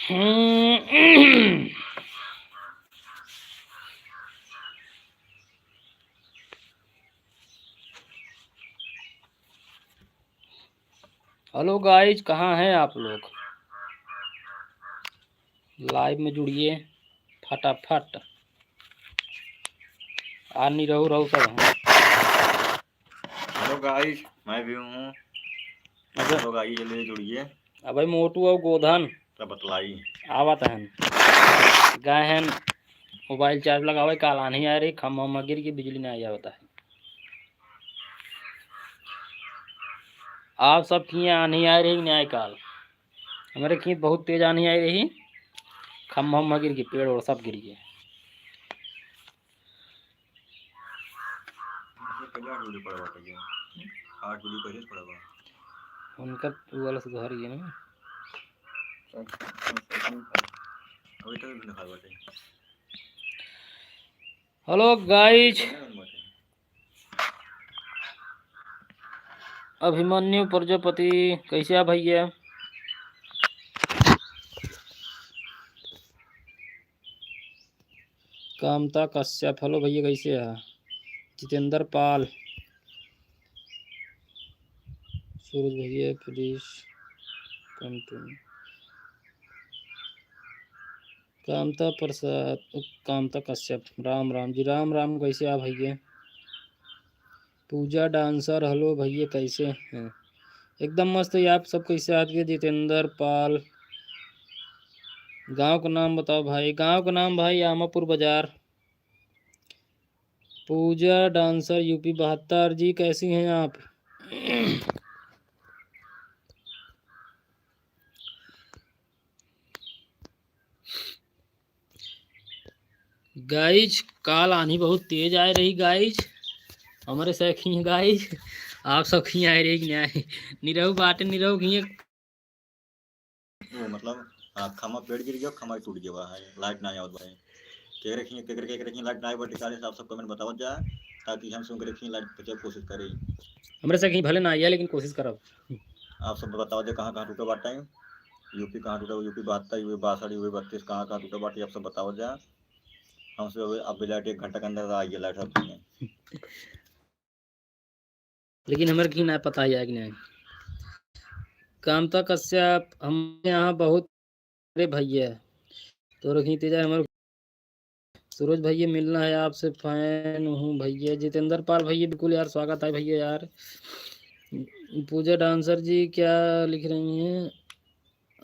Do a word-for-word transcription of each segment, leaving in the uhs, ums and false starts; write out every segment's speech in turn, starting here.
Hello guys, कहाँ हैं आप लोग? Live में जुड़िए फटाफट। आ निरहू रहू सब हैं। Hello guys, मैं भी हूँ। अबे Hello guys, जल्दी जुड़िए। अबे मोटू और गोधन। तब बतलाई। आवत हन। गए हन mobile charge लगावे, काल आन्ही आए रही, खम्भा उम्भा गिर के बिजली नाहीं आवत है। आप सब किए आन्ही आए रही न्याय काल। हमरे किए बहुत तेज आन्ही आए रही, खम्भा उम्भा गिर के, पेड़ ओड़ सब गिर गए। उनका उ वाला से घर ही है ना। Hello guys, अभिमन्यु प्रजापति, कैसे आ भैया? कामता कश्यप, hello भैया, कैसे है? जितेंद्र पाल, सूरज भैया, please come to me। कामता प्रसाद, कामता कश्यप, राम राम जी, राम राम, कैसे आ भैया? पूजा dancer, hello भैया, कैसे हैं? एकदम मस्त है, आप सब कैसे? आपके जितेंद्र पाल, गांव का नाम बताओ भाई। गांव का नाम भाई आमापुर बाजार। पूजा dancer U P बहत्तर जी, कैसी हैं आप? Guys, काल आन्ही बहुत तेज आए रही guys, हमरे सखी guys, आप सखी आए रही कि नाहीं? निरहू बाटे, निरहू खिए। वो मतलब, हाँ, खम्भा पेड़ गिर गया, खम्भा टूट गया है, light ना आवत बा। केकरे खिए, केकरे, केकरे खिए light ना आवत बा, आप सब comment बतावत जा, ताकि हम सब केकरे खिए light पहुँचावे कोशिश करी। हमरे से कहीं भले ना आइया, लेकिन कोशिश करब। आप सब बताओ जे कहाँ कहाँ टूटे बाटे, U P कहाँ टूटे, U P बहत्तर, U P बासठ, U P बत्तीस कहाँ कहाँ टूटे बाटे, आप सब बताओ जा। हम सब अब लाइट एक घंटा के अंदर आ गया लाइट सब में। लेकिन हमारे की ना पता है कि नहीं। कामता कश्यप, हम यहाँ बहुत, अरे भैया, तो रखी तेजा हमारे सूरज भैया, मिलना है आपसे, fan हूँ भैया। जितेंद्र पाल भैया, बिल्कुल यार, स्वागत है भैया यार। पूजा dancer जी क्या लिख रही हैं?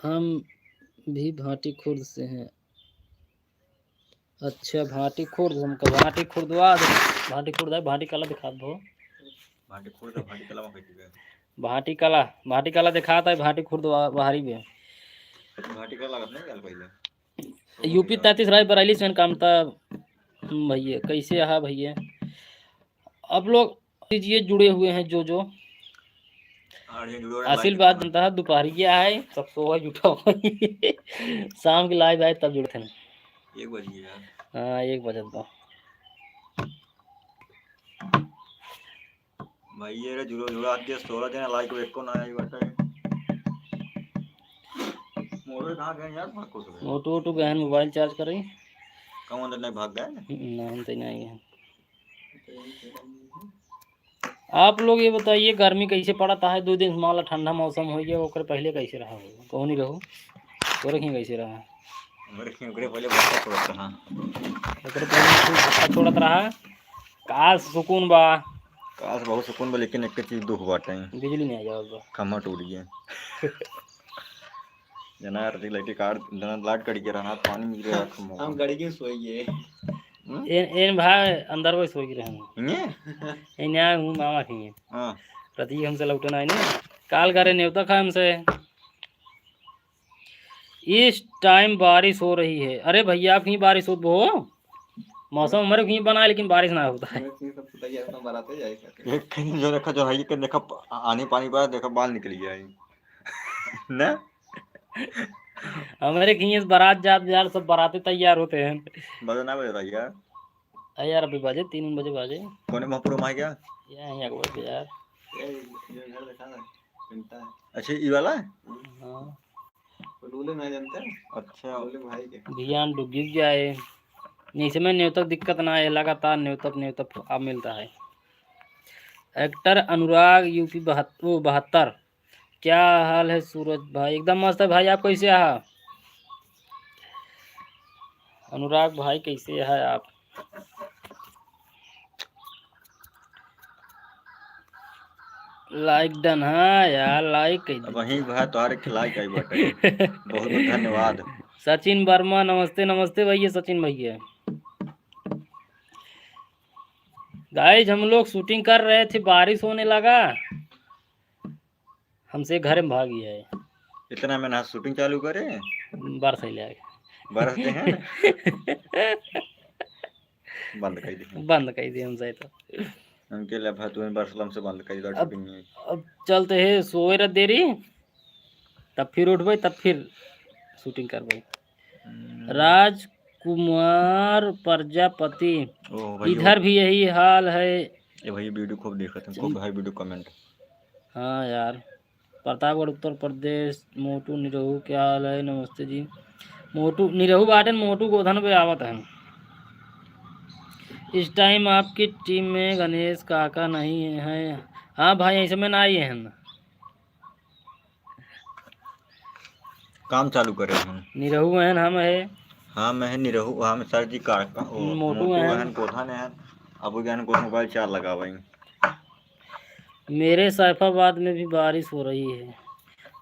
हम भी भाटी खुर्द से हैं। अच्छा, भाटी खुर्द, हमका भाटी खुर्दवा दे। भाटी खुर्द है, भाटी कला दिखा दो। भाटी खुर्द, भाटी कला में कैसे गए? भाटी कला, भाटी कला दिखाता है, भाटी खुर्द वा-, बाहरी में। भाटी कला लगत नहीं गल पहले। U P तैंतीस रायबरेली से कामता भैया, कैसे आहा भैया? आप लोग कीजिए, जुड़े हुए हैं जो जो। हाँ, ये जुड़ो, like आशीर्वाद करो। जनता है, दोपहरिया है, सब सोवा जुटा हुआ। शाम के live आए तब जुड़ते हैं। एक बज गया यार। हाँ, एक बजत बा। भाई, ये रे जुड़ो, जुड़ो, आज के सोलह जने like को एको ना आई बाटे। मोरे कहाँ गए यार, भाग को गए। मोटू, मोटू गहन mobile charge करे। कौन अंदर नहीं भाग गए? ना, हम तो नहीं गए। आप लोग ये बताइए, गर्मी कैसे पड़त है? दो दिन से मान ला ठंडा मौसम हो गया, ओकर पहले कैसे रहा होगा? कौन ही रहो, तोरे ही कैसे रहा? ओकरे, ओकरे पहले भट्टा छोड़त रहा। ओकरे पहले खूब भट्टा छोड़त रहा। काश सुकून बा। काश बहुत सुकून बा, लेकिन एक चीज दुख बाटे। बिजली नहीं आ जावत बा। खम्भा टूट गया। जना रति लाइट काट, जना लाइट कट गया रहना, पानी गिरे रहा खम्भा। हम गड़ के सोइए। हम्म? एन, एन भाई अंदर वो सोई रहे हैं। इन्हें? एन यहाँ हूँ मामा की। हाँ। रति हमसे लौटना है नहीं। काल करे नेवता खा हमसे। इस time बारिश हो रही है। अरे भैया, आप कहीं बारिश हो, हो? मौसम हमारे कहीं बना है, लेकिन बारिश ना होता है। ये सब तो तैयार, सब बारात है, जाए करके। ये कहीं जो देखा, जो है, ये कहीं देखा, आने पानी पर देखा, बाल निकल गया है। ना? हमारे कहीं इस बारात जात यार, सब बाराते तैयार होते हैं। बजे ना बजे रही यार। अरे यार, अभी बजे, तीन बजे बजे। कौन है महापुर में क्या? ये यहीं अकबर के यार। ये, ये घर देखा ना, चिंता है। अच्छा, ये वाला? हाँ। ना जानते? अच्छा। बोले भाई के। भियान डुबी जाए। नहीं, इसमें न्योतक दिक्कत ना है, लगातार न्योतक, न्योतक आ मिलता है। Actor अनुराग, U P बहत-, ओ, बहत्तर। क्या हाल है सूरज भाई? एकदम मस्त है भाई, आप कैसे आहा? अनुराग भाई, कैसे है आप? Like done, हाँ यार, like कर अब वहीं दीजिए। भाई तोहरे खिलाई गई बाटे। बहुत बहुत धन्यवाद। सचिन वर्मा, नमस्ते, नमस्ते भैया, सचिन भैया। Guys, हम लोग shooting कर रहे थे, बारिश होने लगा, हमसे घर में भाग गया है। इतना में ना shooting चालू करे? बरस ही लगे। बरस दे हैं? बंद कर दे। बंद कर दे हमसे तो। हमके ले भाई, तुम्हें बरसलम से बंद कर दे, अब, shooting नहीं। अब चलते हैं, सोए रह देरी, तब फिर उठबे, तब फिर shooting करबे। हम्म। राजकुमार प्रजापति, ओह, भाई, इधर भी यही हाल है। ये भाई video खूब देखत हैं, खूब भाई video comment। हाँ यार, प्रतापगढ़, उत्तर प्रदेश। मोटू निरहू, क्या हाल है? नमस्ते जी। मोटू निरहू बाटेन, मोटू गोधन पे आवत हैं। इस time आपकी team में गणेश काका नहीं है। हाँ भाई, ऐसे में ना आइए हैं। काम चालू करे हैं। निरहू हैं, हम है। हाँ, मैं है निरहू, हाँ, मैं सर जी का, का, ओ, मोटू मोटू हैं। हैं, गोधन हैं। अब गए हैं, गोधन mobile charge लगावे। मेरे सैफाबाद में भी बारिश हो रही है।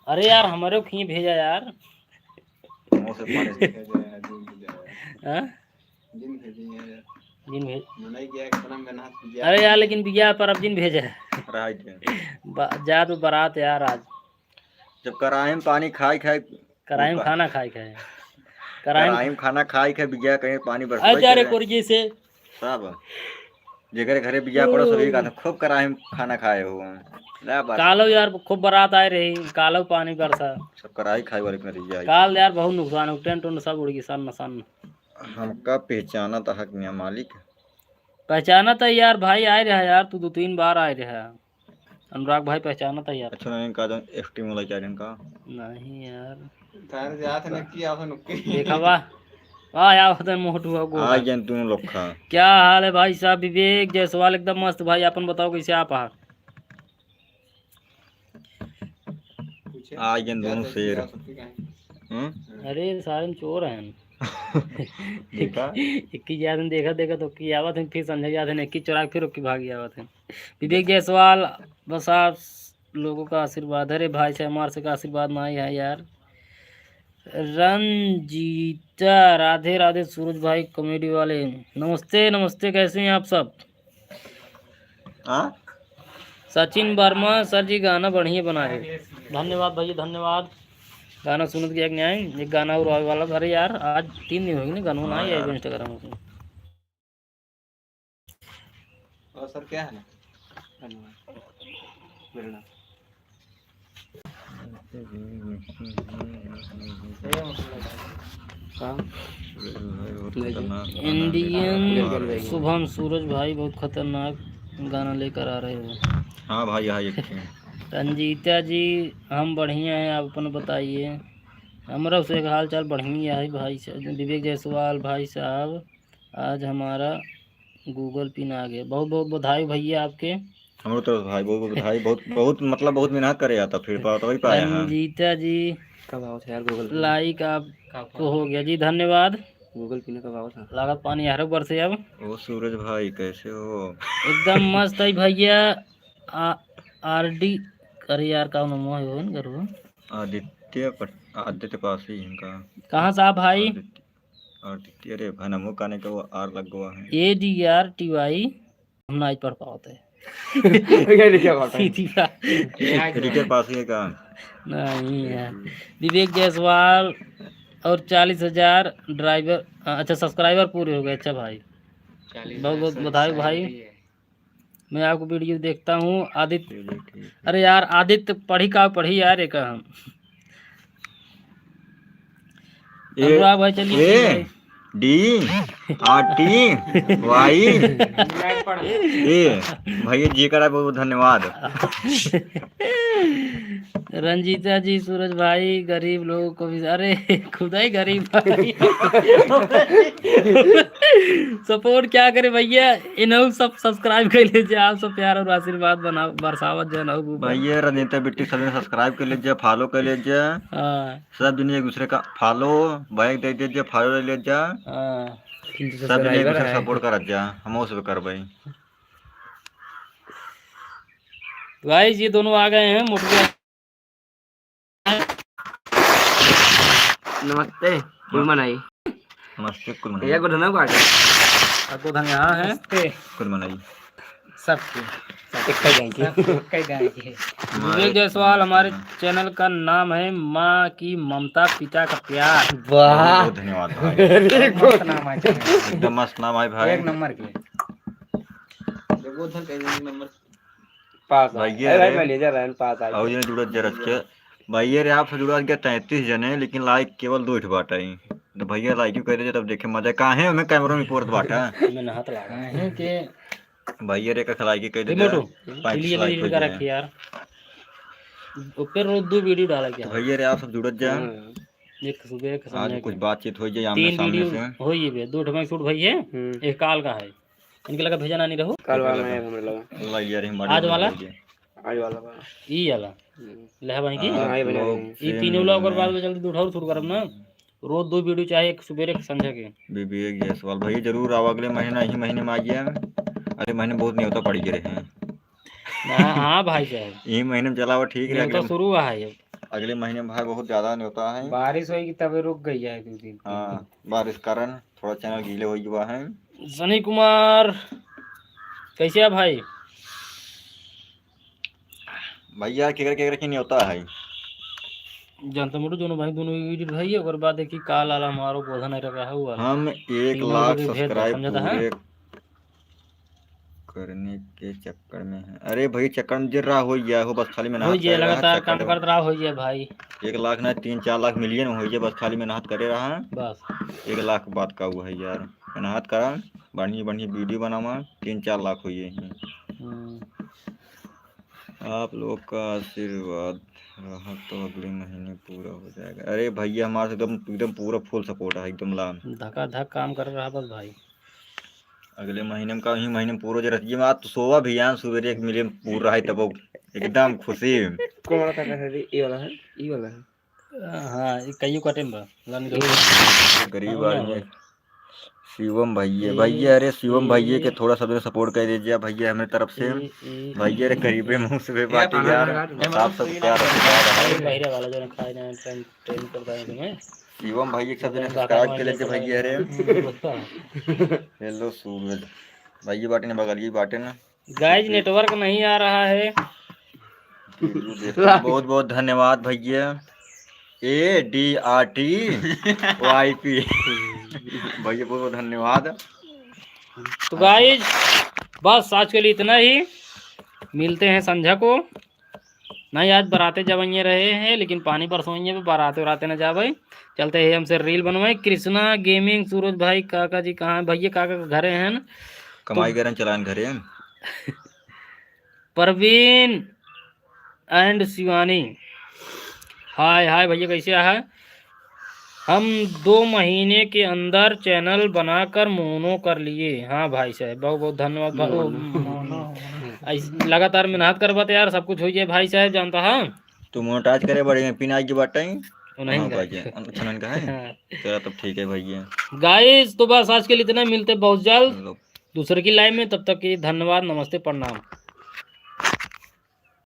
अरे यार, हमारे को कहीं भेजा यार। मुँह से पानी से हाँ? जिन भेजी है यार। जिन भेज-, मनई गया, कितना मेहनत किया। अरे यार, लेकिन बिया पर अब जिन भेजे है। राइट है। बा-, जा तो बारात यार आज। जब कराही में पानी खाए खाए कराही में ऊपर। खाना खाए खाए। कराही में कराही में खाना खाए खाए बिया कहीं पानी बरसबे अरे जा रे करे। कोरिये से। सब। जेकरे घरे बिया पड़ो सभी का खूब कराही में खाना खाए हो। ना बात। कालो यार खूब बारात आए रही, कालो पानी बरसा। सब कराही खाए वाले के नतीजा है। काल यार बहुत नुकसान हो, टेंट उंट सब उड़ गई, सन्न सन्न। हमका पहचानत हक मियाँ मालिक? पहचानत है यार, भाई आए रहा यार, तू दो तीन बार आए रहा। अनुराग भाई पहचानत है यार। अच्छा, नहीं, इनका जो acting वाला क्या इनका? नहीं यार। तार जात न की आवन के। देखा बा? वाह, यार, होते मोटू हो गोरा। आ गए दोनों लोग खा। क्या हाल है भाई साहब? विवेक जायसवाल एकदम मस्त भाई, अपन बताओ कैसे आप आ? आ गए दोनों शेर। हम्म? अरे, सारे में चोर हैं। देखा? एक ही याद में देखा, देखा तो की आवत है, फिर संजय याद है, एक ही चोरा के फिर ओकी भाग आवत है। विवेक जायसवाल, बस आप लोगों का आशीर्वाद है। अरे भाई साहब, हमारे से का आशीर्वाद ना है यार। रंजीता, राधे राधे सूरज भाई comedy वाले, नमस्ते, नमस्ते, कैसे हैं आप सब? हाँ? सचिन वर्मा, सर जी गाना बढ़िया बनाए। धन्यवाद भैया, धन्यवाद। गाना सुनत गया कि नहीं? एक गाना और आवे वाला। अरे यार, आज तीन दिन हो गए ना, गाना ना हाँ आए यार। Instagram पे। और सर क्या है ना? धन्यवाद। मेरा नाम। का? Indian शुभम सूरज भाई बहुत खतरनाक गाना लेकर आ रहे हो। हाँ भाई, हाँ, एक है। रंजीता जी, हम बढ़िया हैं, आप अपन बताइए। हमरा से एक हाल चाल बढ़िया है भाई साहब। विवेक जायसवाल भाई साहब, आज हमारा Google pin आ गया। बहुत बहुत बधाई भैया आपके। हमरो तरफ से भाई बहुत बहुत बधाई, बहुत बहुत मतलब बहुत मेहनत करे आता, फिर पा तभी पाया है। रंजीता जी, कब आओ थे यार Google pin? Like आपको हो गया जी, धन्यवाद। Google pin कब आओ था? लागत पानी यार ऊपर से अब। ओ सूरज भाई कैसे हो? एकदम मस्त है भैया। आ, R D, अरे यार का नाम है वो करो? आदित्य पट-, आदित्य पासी इनका। कहाँ से आप भाई? आदित्य, आदित्य, अरे भाई नामो काने का वो R लग गवा है। A D R T Y। हम ना पढ़ पावत है। ये लिखा बात है। सीधी बात। Editor पास है का? नहीं है। विवेक जायसवाल और चालीस हजार driver, अच्छा, subscriber पूरे हो गए। अच्छा भाई, चालीस हजार बहुत बहुत बधाई भाई। Subscriber ही है। मैं आपको video देखता हूँ, आदित्य। चलिए, ठीक है। अरे यार, आदित्य पढ़ी का पढ़ी यार, एक हम। ए, अनुराग भाई, चलिए, ए, ठीक है। D, R T, Y, A। भैया जी करा बहुत धन्यवाद। रंजीता जी, सूरज भाई, गरीब लोगों को भी, अरे, खुदा ही गरीब भाई। Support क्या करे भैया, इन्हों सब subscribe कर लीजिए, आप सब प्यार और आशीर्वाद बना, बरसावत जो है ना, वो भैया, रंजीता बिट्टी सब subscribe कर लीजिए, follow कर लीजिए। हाँ। सब दुनिया एक दूसरे का follow back दे दीजिए, follow ले लीजिए। हाँ। सब दुनिया एक दूसरे का support करत जा, हम उस पे करबे। Guys, ये दोनों आ गए हैं, मोटू। नमस्ते, कुल मनाई। नमस्ते, कुल मनाई। ये गोधन बाटे। आ, गोधन यहाँ है। नमस्ते। कुल मनाई। सबके। सबके गाय के। सबके गाय के। विवेक जायसवाल, हमारे channel का नाम है माँ की ममता, पिता का प्यार। वाह। बहुत, बहुत धन्यवाद भाई। Very good। मस्त नाम है channel। एकदम मस्त नाम है भाई। एक नंबर के। जब वो धन कहीं एक नंबर। पास आ। भैया अरे भाई, रे। Manager रहन, पास आ। और ये जुड़त जरा के। भैया रे, आपसे जुड़त के तैंतीस जने, लेकिन like केवल दो ठो बाटा ही। तो भैया like क्यों कर दे, तब देखे मजा। काहे हमें camera में पोरत बाटा? मैं नहात लागा। काहे के? भैया रे, का like कर दे, रिमोट हो? पाँच like हो जाए। रखी यार। ऊपर रोज दो video डाला क्या? तो भैया रे, आप सब जुड़त जा। हाँ। एक सुबह, एक आज संझा कुछ के। बातचीत हो जाए, आमने तीन सामने video से। हो ये बे, दो ठो में shoot भई है, हम्म। एक काल का है। इनके लगा भेजा ना नहीं रहो। काल वाला नहीं है हमरे लगा। ला यार, हम आज वाला? आज वाला बा। ई वाला? हम्म। लेहा बहिन की? हाँ, ये बना लोग देंगे। ई तीनों ला ओकर बाद में जल्दी उठाओ, शुरू करब ना। रोज दो video चाहे, एक सुबेरे, एक संझा के। विवेक जायसवाल भैया जरूर आओ, अगले महीना, यही महीने में आइए। अगले महीने बहुत न्योता पड़ गए रहे हैं। हाँ, हाँ भाई साहब। यही महीने में चलावा ठीक रहे, न्योता अगले शुरू हुआ है अब। अगले महीने में भाई बहुत ज्यादा न्योता है। बारिश होई कि तबे रुक गई है दो दिन। हाँ, बारिश कारण थोड़ा channel गीले हो गया है। सनी कुमार, कैसे है भाई? भैया, केकरे, केकरे की न्योता है? जनता मोटू दोनों भाई, दोनों edit भाई, ओकर बाद देखी का लाला हमारो गोधा नहीं रखा है, वो वाला। हम एक तीनों लाख लोग के भेद है, subscribe समझता है? पूरे करने के चक्कर में है। अरे भाई, चक्कर में जे रहा हो गया हो, बस खाली मेहनत हो गया, करे रहा, लगातार चक्कर काम में। करत रहा हो गया भाई। एक लाख ना, तीन चार लाख million हो गया, बस खाली मेहनत करे रहा। बस। एक लाख बात का हुआ है यार, मेहनत करा, बढ़िया बढ़िया video बनावा, तीन चार लाख हो गए हैं। हम्म। आप लोग का आशीर्वाद रहा तो अगले महीने पूरा हो जाएगा। अरे भैया, हमारे से एकदम, एकदम पूरा full support है, एकदम लाम। धकाधक काम कर रहा बस भाई। अगले महीने में का, ही महीने में पूरा जो रहती है, आज तो सोवा भी यार, सुबेरे एक million पूरा है तब एकदम खुशी। कौन वाला काटा है रे? ये वाला है? ये वाला है? हाँ, ये कईयो काटे में बा। लानी दो। गरीब आदमी। शिवम भैया, ए, भैया, अरे शिवम ए, भैया के थोड़ा सा support कर दीजिए भैया, हमारे तरफ से। ए, ए, भैया रे, ए, गरीबे मुंह से बात यार, साफ साफ प्यार आशीर्वाद है। बहिरे वाला जो खाए ना, ट्रेन, ट्रेन कर दाएं तुम्हें। शिवम भैया के सब जने subscribe कर लेते भैया रे। हम्म, दोस्ता। Hello सूरज भैया बाटे ना, बगल ही बाटे ना। Guys, network नहीं आ रहा है। Video देखते हैं। बहुत बहुत धन्यवाद भैया। A D R T Y P। भैया बहुत बहुत धन्यवाद। तो guys, बस आज के लिए इतना ही। मिलते हैं संझा को। नहीं, आज बराते जवइये रहे हैं, लेकिन पानी बरसोइये पे बराते उराते न जावे। चलते हैं हमसे reel बनवाए। कृष्णा Gaming, सूरज भाई, काका जी कहाँ हैं? भैया काका के घरे हैं। कमाई तो गरन चलान घरे हैं। परवीन and शिवानी, हाय, हाय भैया, कैसे है? हम दो महीने के अंदर channel बनाकर मोनो कर लिए। हाँ भाई साहब, बहुत बहुत धन्यवाद भा-, ओ, मोनो। ऐस-, लगातार मेहनत करबा तो यार, सब कुछ हो जाए भाई साहब, जानता है। तू monetize करे बड़े पिन आई के बाटे। ओ नहीं हाँ भाई। अच्छा, नहीं कहा है? हाँ। चलो तब ठीक है भैया। Guys, तो बस आज के लिए इतना, मिलते बहुत जल्द लो। दूसरे की live में, तब तक के लिए धन्यवाद, नमस्ते, प्रणाम।